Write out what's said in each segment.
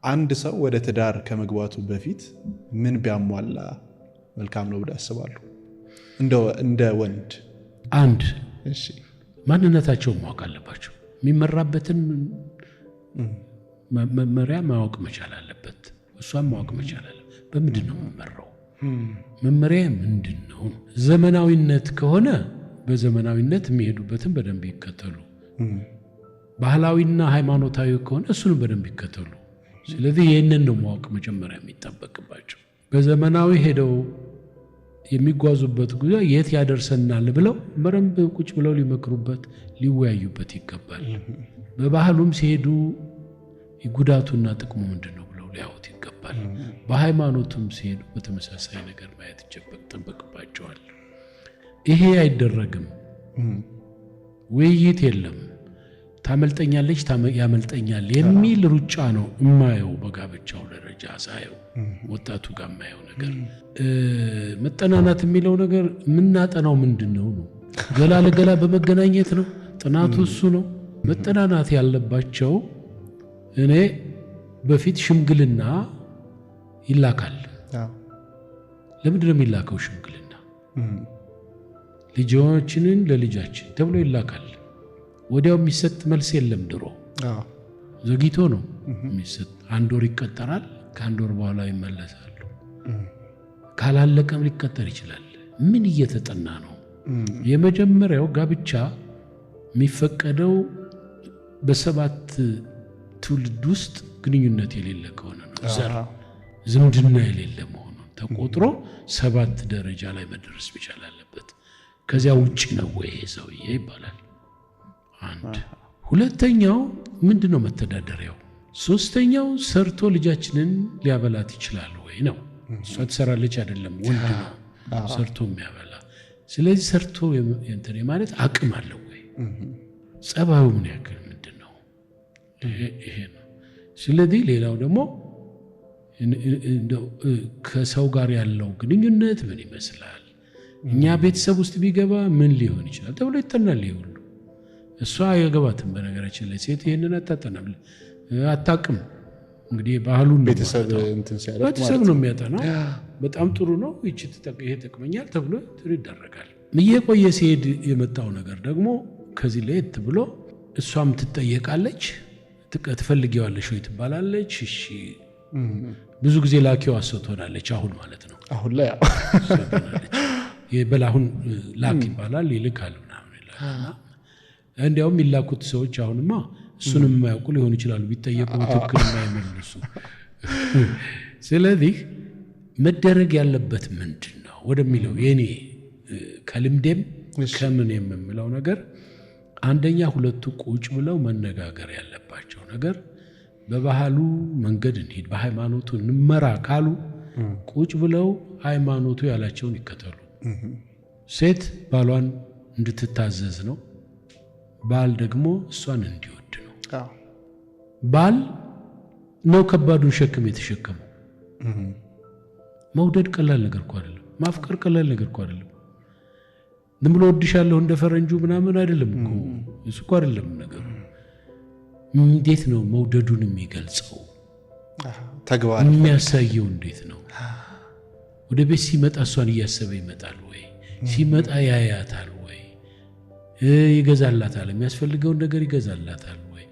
አንድ ሰው ወደ ትዳር ከመግባቱ በፊት ምን ቢያሟላ መልካም ነው ብለው ያስባሉ? እንደ ወንድ። አንድ፣ እሺ፣ ማንነታቸውን ማወቅ አለባቸው። የሚመራበትን መመሪያ ማወቅ መቻል አለበት። እሷም ማወቅ መቻል አለበት። በምንድን ነው የምመራው? መመሪያ ምንድን ነው? ዘመናዊነት ከሆነ በዘመናዊነት የሚሄዱበትን በደንብ ይከተሉ። ባህላዊና ሃይማኖታዊ ከሆነ እሱንም በደንብ ይከተሉ። ስለዚህ ይህንን ነው ማወቅ መጀመሪያ የሚጠበቅባቸው። በዘመናዊ ሄደው የሚጓዙበት ጉዞ የት ያደርሰናል ብለው በደንብ ቁጭ ብለው ሊመክሩበት፣ ሊወያዩበት ይገባል። በባህሉም ሲሄዱ ጉዳቱና ጥቅሙ ምንድን ነው ብለው ሊያዩት ይገባል። በሃይማኖቱም ሲሄዱ በተመሳሳይ ነገር ማየት ይጠበቅባቸዋል። ይሄ አይደረግም። ውይይት የለም። ታመልጠኛለች፣ ያመልጠኛል የሚል ሩጫ ነው እማየው። በጋብቻው ደረጃ ሳየው ወጣቱ ጋር የማየው ነገር፣ መጠናናት የሚለው ነገር የምናጠናው ምንድን ነው ነው? ገላ ለገላ በመገናኘት ነው ጥናቱ፣ እሱ ነው መጠናናት ያለባቸው። እኔ በፊት ሽምግልና ይላካል። ለምንድን ነው የሚላከው ሽምግልና? ልጆችንን ለልጃችን ተብሎ ይላካል። ወዲያው የሚሰጥ መልስ የለም። ድሮ ዘግይቶ ነው የሚሰጥ። አንድ ወር ይቀጠራል። ከአንድ ወር በኋላ ይመለሳሉ። ካላለቀም ሊቀጠር ይችላል። ምን እየተጠና ነው? የመጀመሪያው ጋብቻ የሚፈቀደው በሰባት ትውልድ ውስጥ ግንኙነት የሌለ ከሆነ ነው። ዘር ዝምድና የሌለ መሆኑን ተቆጥሮ 7 ደረጃ ላይ መድረስ መቻል አለበት። ከዚያ ውጭ ነው ወይ ይሄ ሰውዬ ይባላል። አንድ። ሁለተኛው ምንድን ነው መተዳደሪያው? ሶስተኛው ሰርቶ ልጃችንን ሊያበላት ይችላል ወይ ነው። እሷ ትሰራለች አይደለም፣ ወንድ ነው ሰርቶ የሚያበላ። ስለዚህ ሰርቶ እንትን ማለት አቅም አለው ወይ? ጸባዩ ምን ያክል ምንድን ነው? ይሄ ነው። ስለዚህ ሌላው ደግሞ ከሰው ጋር ያለው ግንኙነት ምን ይመስላል? እኛ ቤተሰብ ውስጥ ቢገባ ምን ሊሆን ይችላል ተብሎ ይጠናል። ይሄ ሁሉ እሷ አይገባትም። በነገራችን ላይ ሴት ይህንን አታጠናም፣ አታቅም። እንግዲህ ባህሉን ነው ቤተሰብ ማለት ነው። እንትን ሲያደርግ ቤተሰብ ነው የሚያጠናው። በጣም ጥሩ ነው፣ ይቺ ይሄ ይጠቅመኛል ተብሎ እንትን ይደረጋል። እየቆየ ሲሄድ የመጣው ነገር ደግሞ ከዚህ ለየት ብሎ እሷም ትጠየቃለች። ትፈልጊዋለሽ ወይ ትባላለች። እሺ፣ ብዙ ጊዜ ላኪዋ እሷ ትሆናለች። አሁን ማለት ነው። አሁን ላይ ያው እሷ ትሆናለች። በል አሁን ላክ ይባላል፣ ይልካል ምናምን ይላል። እና እንዲያውም የሚላኩት ሰዎች አሁንማ እሱንም የማያውቁ ሊሆኑ ይችላሉ፣ ቢጠየቁ ትክክል የማይመልሱ። ስለዚህ መደረግ ያለበት ምንድን ነው ወደሚለው የኔ ከልምዴም ከምን የምምለው ነገር፣ አንደኛ ሁለቱ ቁጭ ብለው መነጋገር ያለባቸው ነገር፣ በባህሉ መንገድ እንሂድ፣ በሃይማኖቱ እንመራ ካሉ ቁጭ ብለው ሃይማኖቱ ያላቸውን ይከተሉ። ሴት ባሏን እንድትታዘዝ ነው። ባል ደግሞ እሷን እንዲወድ ነው። ባል ነው ከባዱን ሸክም የተሸከመው። መውደድ ቀላል ነገር እኮ አይደለም። ማፍቀር ቀላል ነገር እኮ አይደለም። ዝም ብሎ ወድሻለሁ እንደ ፈረንጁ ምናምን አይደለም እኮ፣ እሱ እኮ አይደለም ነገሩ። እንዴት ነው መውደዱን የሚገልጸው? ተግባር የሚያሳየው እንዴት ነው? ወደ ቤት ሲመጣ እሷን እያሰበ ይመጣል ወይ? ሲመጣ ያያታል ወይ? ይገዛላታል? የሚያስፈልገውን ነገር ይገዛላታል ወይ?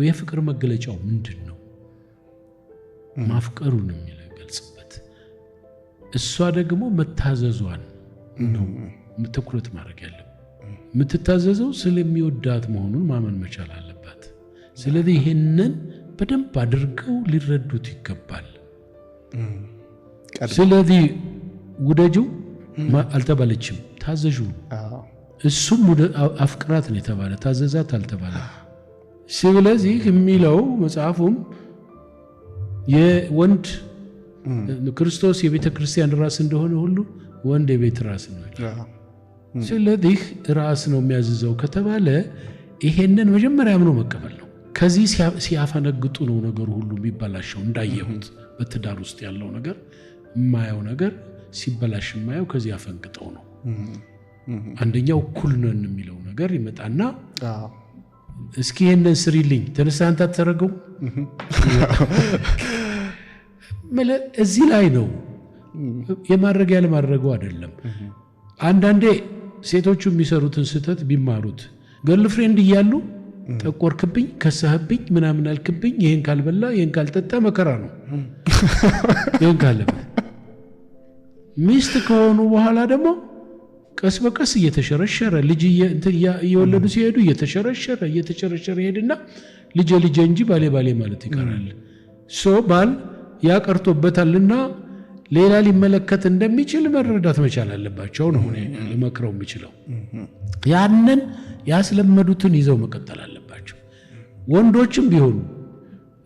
የፍቅር መገለጫው ምንድን ነው? ማፍቀሩን የሚገልጽበት፣ እሷ ደግሞ መታዘዟን ነው ትኩረት ማድረግ ያለብን። የምትታዘዘው ስለሚወዳት መሆኑን ማመን መቻል አለባት። ስለዚህ ይሄንን በደንብ አድርገው ሊረዱት ይገባል። ቀድሞ። ስለዚህ ውደጂው አልተባለችም፣ ታዘዡ ነው። እሱም አፍቅራት ነው የተባለ፣ ታዘዛት አልተባለ። ስለዚህ የሚለው መጽሐፉም የወንድ ክርስቶስ የቤተ ክርስቲያን ራስ እንደሆነ ሁሉ ወንድ የቤት ራስ ነው ይላል። ስለዚህ ራስ ነው የሚያዝዘው ከተባለ ይሄንን መጀመሪያ አምኖ መቀበል ነው። ከዚህ ሲያፈነግጡ ነው ነገሩ ሁሉ የሚበላሸው። እንዳየሁት በትዳር ውስጥ ያለው ነገር፣ የማየው ነገር ሲበላሽ የማየው ከዚህ አፈንግጠው ነው። አንደኛው እኩል ነን የሚለው ነገር ይመጣና እስኪ ይሄንን ስሪልኝ ተነስተህ አንተ አትተረገው። እዚህ ላይ ነው የማድረግ ያለማድረጉ አይደለም። አንዳንዴ ሴቶቹ የሚሰሩትን ስህተት ቢማሩት girlfriend እያሉ ጠቆርክብኝ፣ ከሳህብኝ፣ ምናምን አልክብኝ፣ ይሄን ካልበላ ይሄን ካልጠጣ መከራ ነው። ይሄን ካለበ ሚስት ከሆኑ በኋላ ደግሞ ቀስ በቀስ እየተሸረሸረ ልጅ እየወለዱ ሲሄዱ እየተሸረሸረ እየተሸረሸረ ይሄድና ልጄ ልጄ እንጂ ባሌ ባሌ ማለት ይቀራል። So ባል ያቀርቶበታልና ሌላ ሊመለከት እንደሚችል መረዳት መቻል አለባቸው ነው እኔ ልመክረው የምችለው። ያንን ያስለመዱትን ይዘው መቀጠል አለባቸው። ወንዶችም ቢሆኑ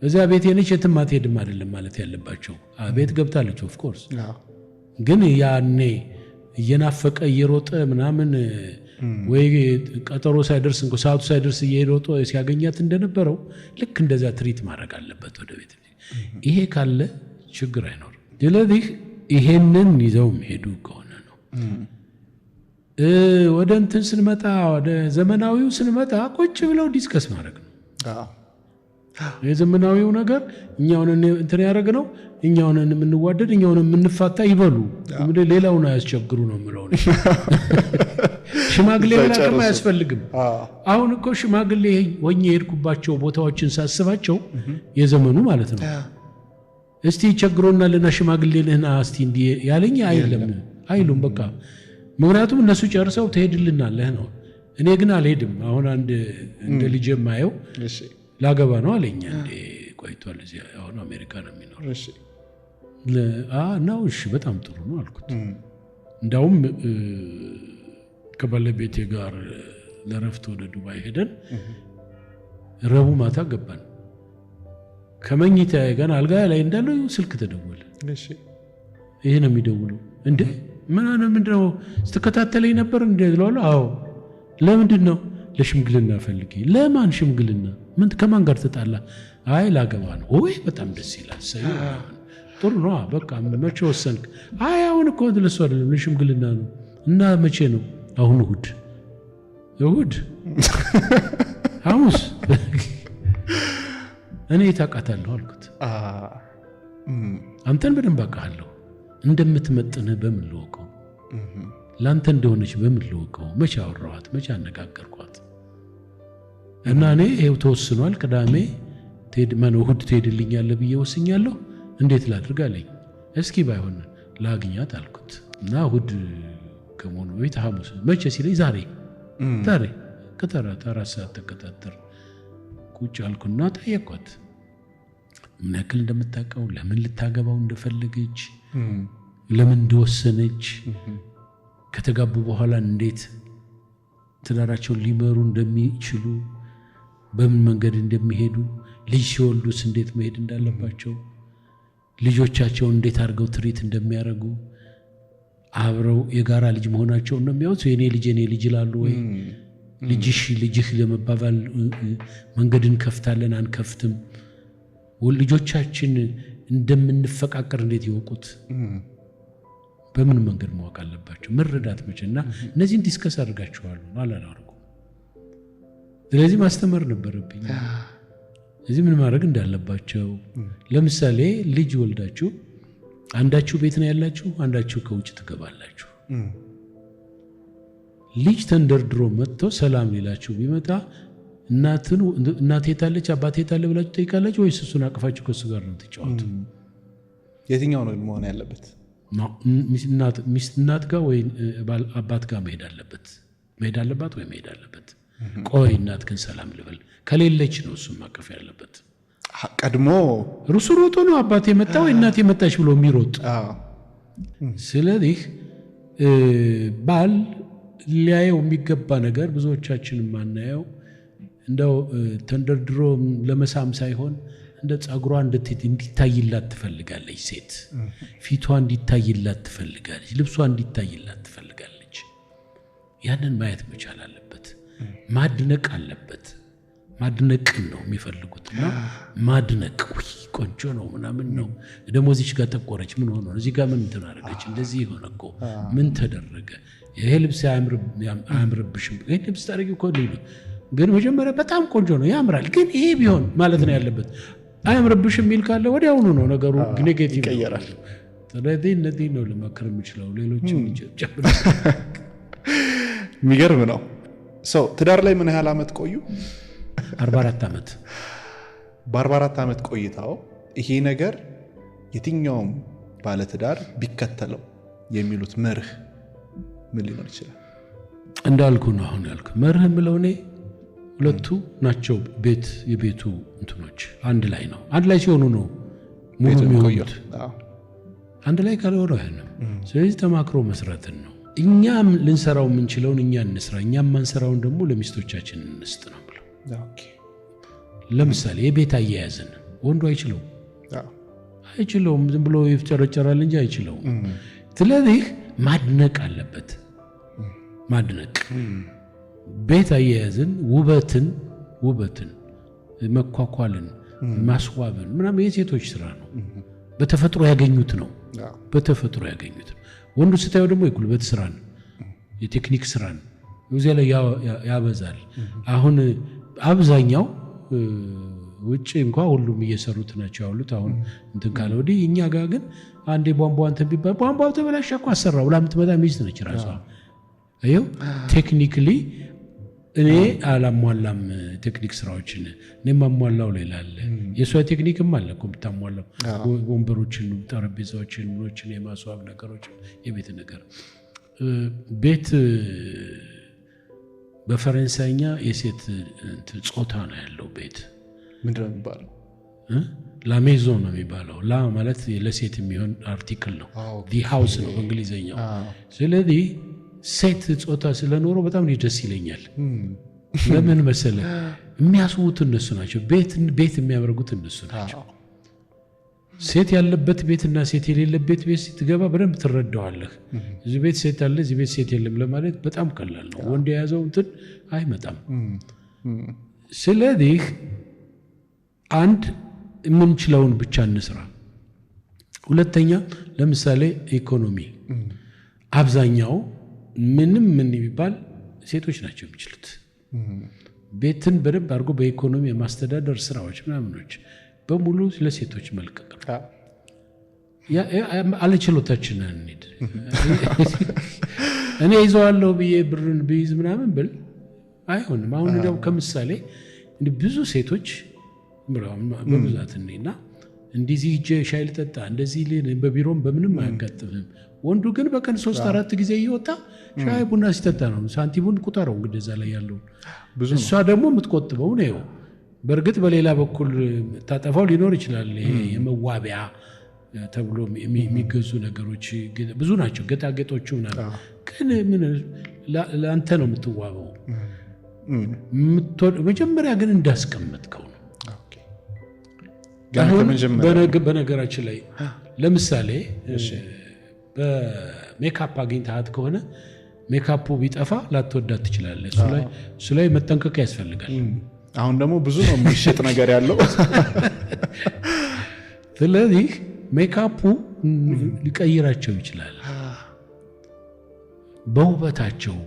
እዚያ ቤት የነች የትም አትሄድም አይደለም ማለት ያለባቸው። ቤት ገብታለች of course፣ ግን ያኔ እየናፈቀ እየሮጠ ምናምን ወይ ቀጠሮ ሳይደርስ እንኳን ሰዓቱ ሳይደርስ እየሮጠ ሲያገኛት እንደነበረው ልክ እንደዛ treat ማድረግ አለበት ወደ ቤት። ይሄ ካለ ችግር አይኖርም። ስለዚህ ይሄንን ይዘው ሄዱ ከሆነ ነው። ወደ እንትን ስንመጣ ወደ ዘመናዊው ስንመጣ ቁጭ ብለው discuss ማድረግ ነው። የዘመናዊው ነገር እኛውን እንትን ያደረግነው እኛውን የምንዋደድ እኛውን የምንፋታ ይበሉ፣ ሌላውን አያስቸግሩ ነው የምለው። ሽማግሌ መላክም አያስፈልግም። አሁን እኮ ሽማግሌ ሆኜ የሄድኩባቸው ቦታዎችን ሳስባቸው የዘመኑ ማለት ነው። እስቲ ቸግሮናልና ሽማግሌ ነህና እስቲ እንዲህ ያለኝ አይለም አይሉም። በቃ ምክንያቱም እነሱ ጨርሰው ትሄድልናለህ ነው። እኔ ግን አልሄድም። አሁን አንድ እንደ ልጅ የማየው ላገባ ነው አለኝ። እንዴ ቆይቷል፣ እዚህ አሁን አሜሪካ ነው የሚኖር ነው። እሺ በጣም ጥሩ ነው አልኩት። እንዳውም ከባለቤቴ ጋር ለረፍት ወደ ዱባይ ሄደን ረቡዕ ማታ ገባን። ከመኝታዬ ገና አልጋ ላይ እንዳለው ስልክ ተደወለ። ይሄ ነው የሚደውለው። እንዴ ምን ምንድነው ስትከታተለኝ ነበር እንዴ እለዋለሁ። አዎ። ለምንድን ነው? ለሽምግልና ፈልጌ። ለማን ሽምግልና? ምን ከማን ጋር ተጣላ? አይ ላገባ ነው። ወይ በጣም ደስ ይላል። ጥሩ ነው። በቃ መቼ ወሰንክ? አይ አሁን እኮ ለሱ አይደለም ለሽምግልና ነው። እና መቼ ነው? አሁን እሑድ። እሑድ ሐሙስ እኔ ታውቃታለሁ አልኩት። አንተን በደንብ አውቃለሁ። እንደምትመጥንህ በምን ልወቀው? ለአንተ እንደሆነች በምን ልወቀው? መቼ አወራኋት? መቼ አነጋገርኳት? እና እኔ ይኸው ተወስኗል። ቅዳሜ እሑድ ትሄድልኛለህ ብዬ ወስኛለሁ። እንዴት ላድርግ አለኝ። እስኪ ባይሆን ላግኛት አልኩት። እና እሑድ ከመሆኑ በፊት ሐሙስ መቼ ሲለኝ ዛሬ ዛሬ ቅጠራት፣ 4 ሰዓት ተቀጣጠር። ቁጭ አልኩና ጠየኳት ምን ያክል እንደምታውቀው፣ ለምን ልታገባው እንደፈለገች፣ ለምን እንደወሰነች፣ ከተጋቡ በኋላ እንዴት ትዳራቸውን ሊመሩ እንደሚችሉ፣ በምን መንገድ እንደሚሄዱ፣ ልጅ ሲወልዱስ እንዴት መሄድ እንዳለባቸው፣ ልጆቻቸውን እንዴት አድርገው ትሪት እንደሚያደርጉ፣ አብረው የጋራ ልጅ መሆናቸውን ነው የሚያዩት። የኔ ልጅ የኔ ልጅ ይላሉ ወይ? ልጅሽ ልጅህ ለመባባል መንገድ እንከፍታለን አንከፍትም? ልጆቻችን እንደምንፈቃቀር እንዴት ይወቁት? በምን መንገድ ማወቅ አለባቸው? መረዳት መቼና እነዚህን discuss አድርጋችኋል አላደረጉም። ስለዚህ ማስተማር ነበረብኝ። እዚህ ምን ማድረግ እንዳለባቸው። ለምሳሌ ልጅ ወልዳችሁ አንዳችሁ ቤት ነው ያላችሁ፣ አንዳችሁ ከውጭ ትገባላችሁ። ልጅ ተንደርድሮ መጥቶ ሰላም ሊላችሁ ቢመጣ እናቴ የታለች አባቴ የታለ ብላችሁ ትጠይቃላችሁ ወይስ እሱን አቅፋችሁ ከእሱ ጋር ነው የምትጫወቱ? የትኛው ነው መሆን ያለበት? እናት ጋር ወይ አባት ጋር መሄድ አለበት። መሄድ አለባት ወይ መሄድ አለበት። ቆይ እናት ግን ሰላም ልበል ከሌለች ነው እሱን ማቀፍ ያለበት። ቀድሞ ሩሱ ሮጦ ነው አባቴ መጣ ወይ እናቴ መጣች ብሎ የሚሮጥ። ስለዚህ ባል ሊያየው የሚገባ ነገር ብዙዎቻችን የማናየው እንደው ተንደርድሮ ለመሳም ሳይሆን እንደ ጸጉሯ እንዲታይላት ትፈልጋለች። ሴት ፊቷ እንዲታይላት ትፈልጋለች። ልብሷ እንዲታይላት ትፈልጋለች። ያንን ማየት መቻል አለበት። ማድነቅ አለበት። ማድነቅን ነው የሚፈልጉት። እና ማድነቅ ውይ ቆንጆ ነው ምናምን ነው። ደግሞ እዚች ጋር ጠቆረች፣ ምን ሆኖ እዚህ ጋር ምን እንትን አደረገች፣ እንደዚህ ሆነ እኮ ምን ተደረገ፣ ይሄ ልብስ አያምርብሽም፣ ይሄ ልብስ ታደርጊ እኮ ነው። ግን መጀመሪያ በጣም ቆንጆ ነው ያምራል፣ ግን ይሄ ቢሆን ማለት ነው ያለበት። አያምርብሽ የሚል ካለ ወዲያውኑ ነው ነገሩ negative ይቀየራል። ስለዚህ እነዚህ ነው ልመክር የምችለው። ሌሎችም ጨምር። የሚገርም ነው። So ትዳር ላይ ምን ያህል ዓመት ቆዩ? 44 ዓመት። በ44 ዓመት ቆይታው ይሄ ነገር የትኛውም ባለትዳር ቢከተለው የሚሉት መርህ ምን ሊኖር ይችላል? እንዳልኩ ነው አሁን ያልኩ መርህ የምለው እኔ ሁለቱ ናቸው። ቤት የቤቱ እንትኖች አንድ ላይ ነው። አንድ ላይ ሲሆኑ ነው ሙሉ የሚሆኑት። አንድ ላይ ካልሆነ አይሆንም። ስለዚህ ተማክሮ መስራትን ነው። እኛም ልንሰራው የምንችለውን እኛ እንስራ፣ እኛም ማንሰራውን ደግሞ ለሚስቶቻችን እንስጥ ነው ብለው። ለምሳሌ የቤት አያያዝን ወንዱ አይችለውም አይችለውም። ዝም ብሎ ይፍጨረጨራል እንጂ አይችለውም። ስለዚህ ማድነቅ አለበት። ማድነቅ ቤት አያያዝን፣ ውበትን፣ መኳኳልን፣ ማስዋብን ምናምን የሴቶች ስራ ነው። በተፈጥሮ ያገኙት ነው። በተፈጥሮ ያገኙት ነው። ወንዱ ስታየው ደግሞ የጉልበት ስራን፣ የቴክኒክ ስራን እዚያ ላይ ያበዛል። አሁን አብዛኛው ውጭ እንኳ ሁሉም እየሰሩት ናቸው ያሉት። አሁን እንትን ካለ ወዲህ እኛ ጋር ግን አንዴ ቧንቧ እንትን ቢባል ቧንቧው ተበላሸ እኮ አሰራው ብላ የምትመጣ ሚስት ነች ራሷ። ይኸው technically እኔ አላሟላም ቴክኒክ ስራዎችን፣ እኔ የማሟላው ሌላ አለ። የእሷ ቴክኒክም አለ እኮ የምታሟላው ወንበሮችን፣ ጠረጴዛዎችን፣ ምኖችን የማስዋብ ነገሮችን፣ የቤት ነገር። ቤት በፈረንሳይኛ የሴት ጾታ ነው ያለው። ቤት ምንድን ነው የሚባለው? La maison ነው የሚባለው። La ማለት ለሴት የሚሆን article ነው። The house ነው በእንግሊዝኛው። ስለዚህ ሴት ጾታ ስለኖረው በጣም ደስ ይለኛል። ለምን መሰለህ? የሚያስውቡት እነሱ ናቸው። ቤት የሚያደርጉት እነሱ ናቸው። ሴት ያለበት ቤትና ሴት የሌለበት ቤት ስትገባ በደንብ ትረዳዋለህ። እዚህ ቤት ሴት አለ፣ እዚህ ቤት ሴት የለም ለማለት በጣም ቀላል ነው። ወንድ የያዘው እንትን አይመጣም። ስለዚህ አንድ የምንችለውን ብቻ እንስራ። ሁለተኛ ለምሳሌ ኢኮኖሚ አብዛኛው ምንም ምን ቢባል ሴቶች ናቸው የሚችሉት። ቤትን በደንብ አድርጎ በኢኮኖሚ የማስተዳደር ስራዎች ምናምኖች በሙሉ ለሴቶች መልቀቅ ነው። አለችሎታችን እንሂድ። እኔ ይዘዋለሁ ብዬ ብርን ብይዝ ምናምን ብል አይሆንም። አሁን እንደው ከምሳሌ ብዙ ሴቶች በብዛት እኔና እንደዚህ ሂጄ ሻይ ልጠጣ እንደዚህ በቢሮም በምንም አያጋጥምም። ወንዱ ግን በቀን 3-4 ጊዜ እየወጣ ሻይ ቡና ሲጠጣ ነው። ሳንቲሙን ቁጠረው እንግዲህ እዛ ላይ ያለውን። እሷ ደግሞ የምትቆጥበው ነው። በእርግጥ በሌላ በኩል ታጠፋው ሊኖር ይችላል። ይሄ የመዋቢያ ተብሎ የሚገዙ ነገሮች ብዙ ናቸው፣ ጌጣጌጦቹ ምናምን። ግን ምን ለአንተ ነው የምትዋበው። መጀመሪያ ግን እንዳስቀመጥከው ነው። በነገራችን ላይ ለምሳሌ በሜካፕ አግኝተሃት ከሆነ ሜካፑ ቢጠፋ ላትወዳት ትችላለህ። እሱ ላይ መጠንቀቅ ያስፈልጋል። አሁን ደግሞ ብዙ ነው የሚሸጥ ነገር ያለው። ስለዚህ ሜካፑ ሊቀይራቸው ይችላል በውበታቸው።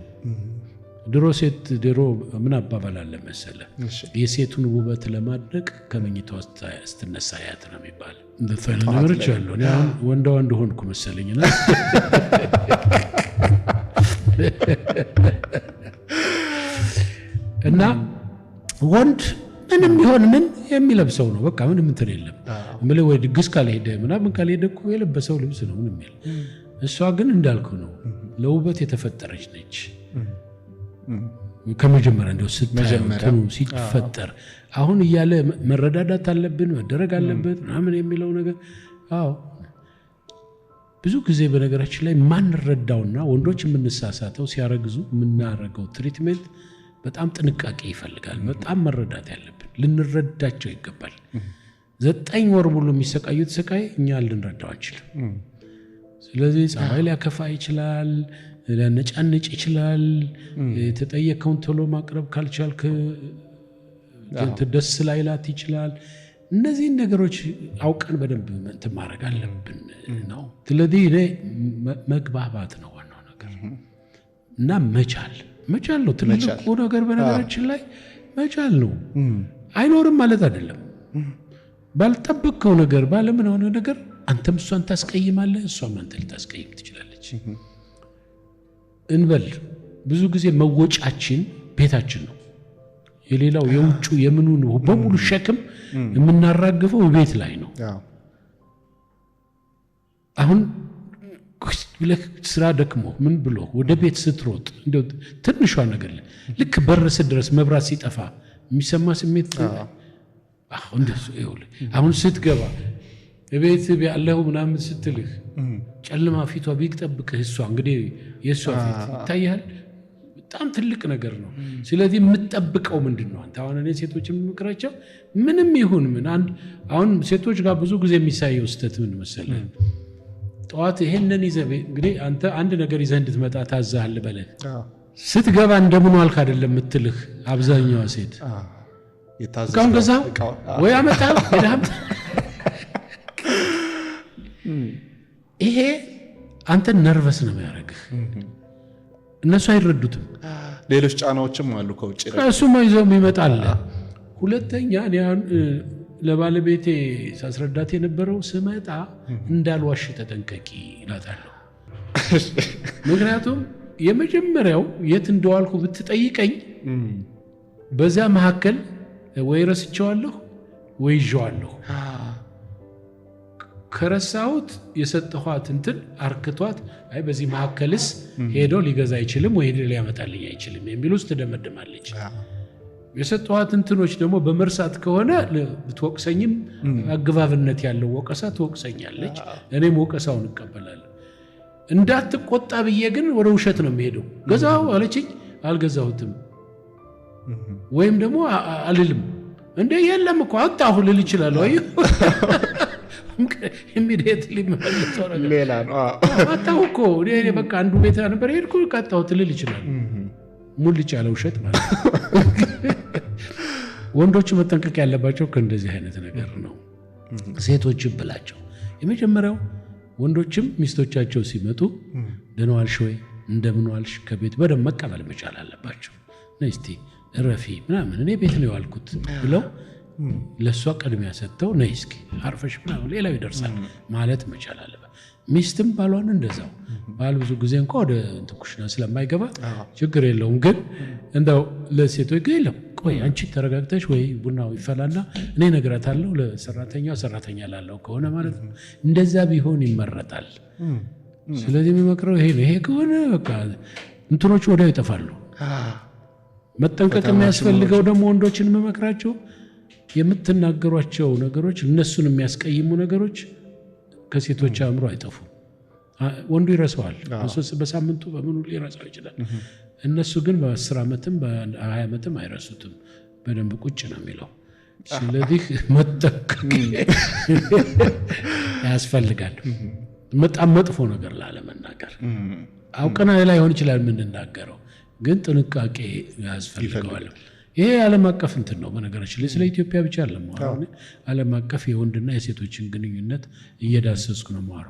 ድሮ ሴት ድሮ ምን አባባል አለ መሰለህ፣ የሴቱን ውበት ለማድነቅ ከመኝታዋ ስትነሳ ያት ነው የሚባል። እንደዛ አይነት ነገሮች አሉ። እኔ አሁን ወንዳ ወንድ ሆንኩ መሰለኝና እና ወንድ ምንም ቢሆን ምን የሚለብሰው ነው በቃ ምንም እንትን የለም። እምልህ ወይ ድግስ ካልሄደ ምናምን ካልሄደ እኮ የለበሰው ልብስ ነው ምንም የለም። እሷ ግን እንዳልኩህ ነው ለውበት የተፈጠረች ነች። ከመጀመሪያ እንደው ስታየው ሲፈጠር አሁን እያለ መረዳዳት አለብን መደረግ አለበት ምናምን የሚለው ነገር። አዎ ብዙ ጊዜ በነገራችን ላይ ማንረዳውና ወንዶች የምንሳሳተው ሲያረግዙ የምናረገው treatment በጣም ጥንቃቄ ይፈልጋል። በጣም መረዳት ያለብን ልንረዳቸው ይገባል። 9 ወር ሙሉ የሚሰቃዩት ስቃይ እኛ ልንረዳው አንችልም። ስለዚህ ፀባይ ሊያከፋ ይችላል፣ ሊያነጫንጭ ይችላል። የተጠየቀውን ቶሎ ማቅረብ ካልቻልክ ደስ ላይላት ይችላል። እነዚህን ነገሮች አውቀን በደንብ እንትን ማድረግ አለብን ነው። ስለዚህ እኔ መግባባት ነው ዋናው ነገር እና መቻል መቻል ነው ትልቁ ነገር። በነገራችን ላይ መቻል ነው። አይኖርም ማለት አይደለም። ባልጠበቅከው ነገር ባለምን ሆነ ነገር አንተም እሷን ታስቀይማለህ፣ እሷም አንተ ልታስቀይም ትችላለች። እንበል ብዙ ጊዜ መወጫችን ቤታችን ነው። የሌላው የውጩ የምኑ በሙሉ ሸክም የምናራግፈው ቤት ላይ ነው። አሁን ብለህ ስራ ደክሞ ምን ብሎ ወደ ቤት ስትሮጥ እንደው ትንሿ ነገር ልክ በር ስትደርስ መብራት ሲጠፋ የሚሰማ ስሜት አሁን ስትገባ ቤት ያለሁ ምናምን ስትልህ ጨለማ ፊቷ ቢጠብቅህ እሷ እንግዲህ የእሷ ፊት ይታያል። በጣም ትልቅ ነገር ነው። ስለዚህ የምትጠብቀው ምንድን ነው? አንተ አሁን እኔ ሴቶች የምመክራቸው ምንም ይሁን ምን አሁን ሴቶች ጋር ብዙ ጊዜ የሚሳየው ስህተት ምን መሰለህ? ጠዋት ይሄንን ይዘህ እንግዲህ አንተ አንድ ነገር ይዘህ እንድትመጣ ታዛሃል በለህ ስትገባ እንደምን ዋልክ አይደለም የምትልህ አብዛኛዋ ሴት እቃውን ገዛኸው ወይ አመጣኸው ሄደህ ይሄ አንተን nervous ነው የሚያደርግህ። እነሱ አይረዱትም። ሌሎች ጫናዎችም አሉ ከውጭ እሱማ ይዘው ይመጣል። ሁለተኛ እኔ አሁን ለባለቤቴ ሳስረዳት የነበረው ስመጣ እንዳልዋሽ ተጠንቀቂ እላታለሁ። ምክንያቱም የመጀመሪያው የት እንደዋልኩ ብትጠይቀኝ በዚያ መካከል ወይ ረስቼዋለሁ ወይ ይዤዋለሁ። ከረሳሁት የሰጠኋት እንትን አርክቷት አይ በዚህ መካከልስ ሄዶ ሊገዛ አይችልም ወይ ሄዶ ሊያመጣልኝ አይችልም የሚል ውስጥ ትደመድማለች። የሰጠኋት እንትኖች ደግሞ በመርሳት ከሆነ ብትወቅሰኝም አግባብነት ያለው ወቀሳ ትወቅሰኛለች። እኔም ወቀሳውን እቀበላለሁ። እንዳትቆጣ ብዬ ግን ወደ ውሸት ነው የሚሄደው። ገዛው አለችኝ፣ አልገዛሁትም ወይም ደግሞ አልልም። እንደ የለም እኮ አጣሁ ልል እችላለሁ። Immediately መልሰው ነገር ሌላ ነው። አጣሁ እኮ እኔ በቃ አንዱ ቤት ነበር ሄድኩ አጣሁት ልል እችላለሁ። ሙልጭ ያለ ውሸት ማለት ነው። ወንዶቹ መጠንቀቅ ያለባቸው ከእንደዚህ አይነት ነገር ነው። ሴቶችም ብላቸው የመጀመሪያው ወንዶችም ሚስቶቻቸው ሲመጡ ደህና ዋልሽ ወይ እንደምን ዋልሽ ከቤት በደንብ መቀበል መቻል አለባቸው። ነይ እስቲ እረፊ ምናምን እኔ ቤት ነው የዋልኩት ብለው ለእሷ ቅድሚያ ሰጥተው ነይ እስኪ አርፈሽ ምናምን ሌላው ይደርሳል ማለት መቻል አለበት። ሚስትም ባሏን እንደዛው። ባል ብዙ ጊዜ እንኳ ወደ እንትን ኩሽና ስለማይገባ ችግር የለውም። ግን እንደው ለሴቶች ግን የለም ቆይ አንቺ ተረጋግተሽ ወይ ቡናው ይፈላና እኔ እነግራታለሁ ለሰራተኛው ሰራተኛ ላለው ከሆነ ማለት ነው። እንደዛ ቢሆን ይመረጣል። ስለዚህ የሚመክረው ይሄ ነው። ይሄ ከሆነ በቃ እንትኖቹ ወዲያው ይጠፋሉ። መጠንቀቅ የሚያስፈልገው ደግሞ ወንዶችን የምመክራቸው የምትናገሯቸው ነገሮች እነሱን የሚያስቀይሙ ነገሮች ከሴቶች አእምሮ አይጠፉም። ወንዱ ይረሳዋል። በሳምንቱ በምኑ ሊረሳው ይችላል። እነሱ ግን በ10 ዓመትም በ20 ዓመትም አይረሱትም። በደንብ ቁጭ ነው የሚለው። ስለዚህ መጠንቀቅ ያስፈልጋል። በጣም መጥፎ ነገር ላለመናገር አውቀና ላይሆን ይችላል የምንናገረው፣ ግን ጥንቃቄ ያስፈልገዋል። ይሄ ዓለም አቀፍ እንትን ነው። በነገራችን ላይ ስለ ኢትዮጵያ ብቻ አይደለም። ዓለም አቀፍ የወንድና የሴቶችን ግንኙነት እየዳሰስኩ ነው የማወራው።